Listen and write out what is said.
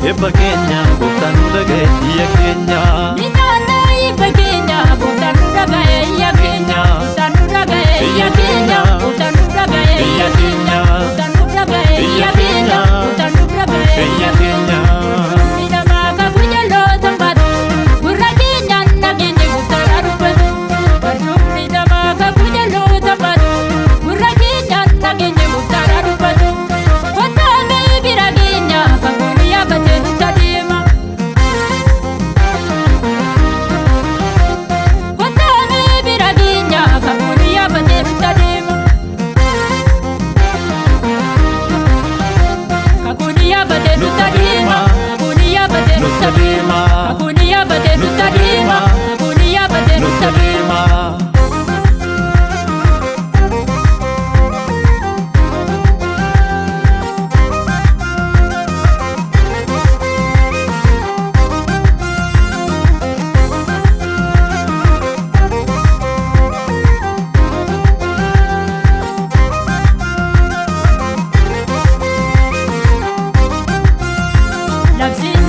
Eebba keenya gooftaan nu dhaga'e iyya keenya. Nitaana eebba keenya gooftaan nu dhaga'e iyya keenya. Gooftaan nu dhaga'e iyya keenya. Gooftaan nu dhaga'e iyya keenya. Gooftaan nu dhaga'e iyya keenya. Gooftaan nu dhaga'e iyya keenya. Miidhamaa kakuu jalloota baatu gurra keenyaan nageenye gooftaan dubbatu. Barcumni namaa kakuu jalloota baatu gurra keenyaan nageenye gooftaan dubbatu. Kottaa mee bira keenya kakuun yaabbatee nutti adeema. Kottaa mee bira keenya kakuun yaabbatee nutti adeema. Kakuun yaabbatee nutti adeema. Kakuun yaabbatee nutti adeema. Kakuun yaabbatee nutti adeema. Kakuun yaabbatee nutti adeema. Labsiin